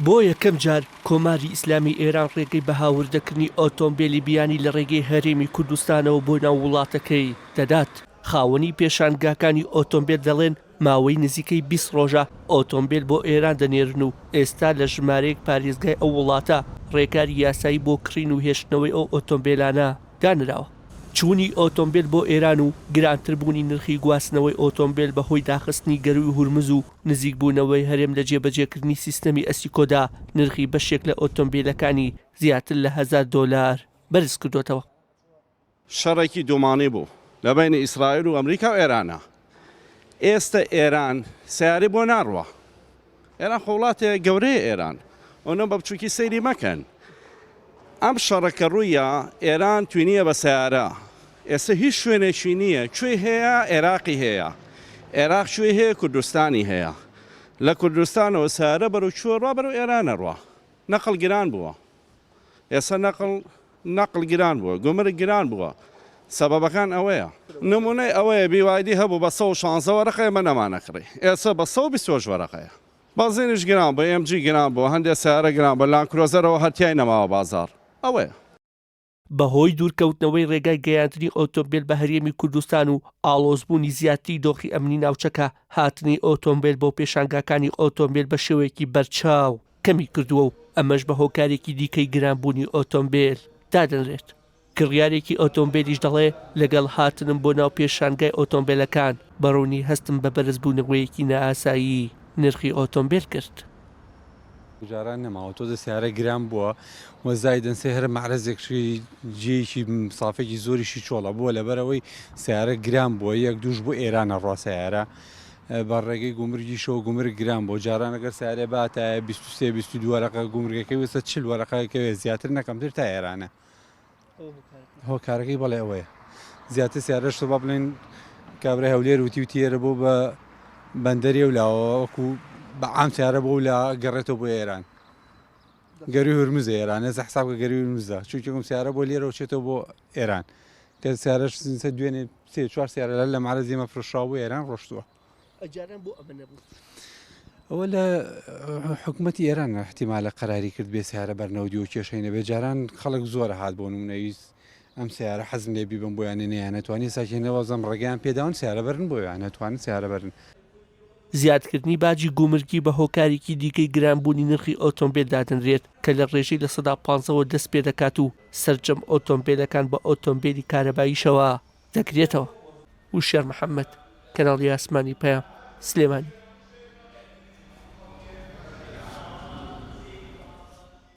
بۆ یەکەم جار کۆماری ئیسلامی ئێران ڕێگەی بە هاوردەکردنی ئۆتۆمبێلی بیانی لە ڕێگەی هەرێمی کوردستانەوە بۆ ناو وڵاتەکەی دەدات. خاوەنی پێشانگاکانی ئۆتۆمبێل دەڵێن، ماوەی نزیکەی 20 ڕۆژە ئۆتۆمبێل بۆ ئێران دەنێرن و ئێستا لە ژمارەیەک پارێزگای ئەو وڵاتە ڕێکاری یاسایی بۆ کڕین و هێشتنەوەی ئەو ئۆتۆمبێلانە دانراوە. چوونی ئۆتۆمبێل بۆ ئێران و گرانتربوونی نرخی گواستنەوەی ئۆتۆمبێل بەهۆی داخستنی گەرووی هورمز و نزیکبوونەوەی هەرێم لە جێبەجێکردنی سیستەمی ئەسیکۆدا نرخی بەشێک لە ئۆتۆمبیلەکانی زیاتر لە هەزار دۆلار بەرزکردۆتەوە. شەڕێکی دوومانی بوو لە بەینی ئیسرائیل و ئەمریکا و ئێرانا. ئێستە ئێران سەیارەی بۆ ناڕوا. ئێران خۆ وڵاتێ گەورەیە ئێران. ئەونە بە بچووکی سەیری مەکەن. ئەم شەڕە کە ڕوویا ئێران توینیە بە سەیارە. ئێستە هیچ شوێنێکی نییە. کوێی هەیە ئێراقی هەیە. ئێراق کوێی هەیە کوردستانی هەیە. لە کوردستانەوە سەیارە بەرەو کوێ ڕوا بەرەو ئێرانە ڕوا. نەقڵ گران بووە. ئێستا نەقڵ نەقڵ گران بووە گومرگ گران بووە سەبەبەکان ئەوەیە. نمونەی ئەوەیە BYD هەبوو بە 116 وەرەقە ئێمە نەمانەکڕی ئێستا بە 128 وەرەقەیە. بەنزینیش گران بوو MG گران بوو هەندێ سەیارە گران بوو لاندکرۆزەرەوە هەر تیای نەماوە بازاڕ ئەوەیە. بەهۆی دوورکەوتنەوەی رێگای گەیاندنی ئۆتۆمبێل بە هەرێمی کوردستان و ئاڵۆزبوونی زیاتری دۆخی ئەمنی ناوچەکە، هاتنی ئۆتۆمبێل بۆ پێشانگاکانی ئۆتۆمبێل بە شێوەیەکی بەرچاو کەمی کردووە و ئەمەش بە هۆکارێکی دیکەی گرانبوونی ئۆتۆمبێل دادەنرێت. کڕیارێکی ئۆتۆمبێلیش دەڵێ، لەگەڵ هاتنم بۆ ناو پێشانگای ئۆتۆمبێلەکان، بە ڕوونی هەستم بە بەرزبوونەوەیەکی نائاسایی نرخی ئۆتۆمبێل کرد. جاران نەماوە تۆزێ سەیارە گران بووە و زایدەن سێ هەر مەعرەزێک جێیەکی سافێکی زۆریشی چۆڵە بووە لەبەرەوەی سەیارە گران بووە یەک دووش بۆ ئێرانە ڕوا سەیارە بە ڕێگەی گومرگیشەوە گومرگ گران بۆ جاران ئەگەر سارێ باتایە 23 22 وەرەقە گومرگەکەی وسە 40 وەرەقەکەوێ زیاتر نەکەمتر تا ئێرانە هۆکارەکەی بەڵێ ئەوەیە زیاتر سیارەش با بڵێن کابرای هەولێر وتی و تێرە بۆ بە بەندەری و لاوە وەکو بە عام سیارە بۆ لە گەڕێتەوە بۆ ئێران گەروی هورمزە ئێران ئێستا حساب کە گەروی هورمزە چونکە سیارە بۆ لێرەوە چێتەوە بۆ ئێران کە سیارەش دوێنێ سێ چوار سیارە لە مارە زیمە فرۆشراوە بۆ ئێران ڕۆشتووە. جاران بۆ ئەمە نەبوو؟ ئەوە لە حکوومەتی ئێران احتیمالە قەراری کرد بێ سیارە بەرنەوە دیوە کێشەی نەبێ جاران خەڵک زۆر هات بۆ نمونەویست ئەم سیارە حەزم لێ بیبم بۆیانێ نەیانەتوانی ساکێنەوە زەم ڕێگەیان پێداون سیارە بەرن بۆیان نەتوانن سیارە بەرن. زیادکردنی باجی گومرگی بە هۆکارێکی دیکەی گرانبوونی نرخی ئۆتۆمبێل دادەنرێت کە لە ڕێژەی 15% ەوە دەستپێدەکات و سەرجەم ئۆتۆمبێلەکان بە ئۆتۆمبێلی کارەباییشەوە دەکرێتەوە. وشیار محەمەد، کەناڵی ئاسمانی پەیام، سلێمانی.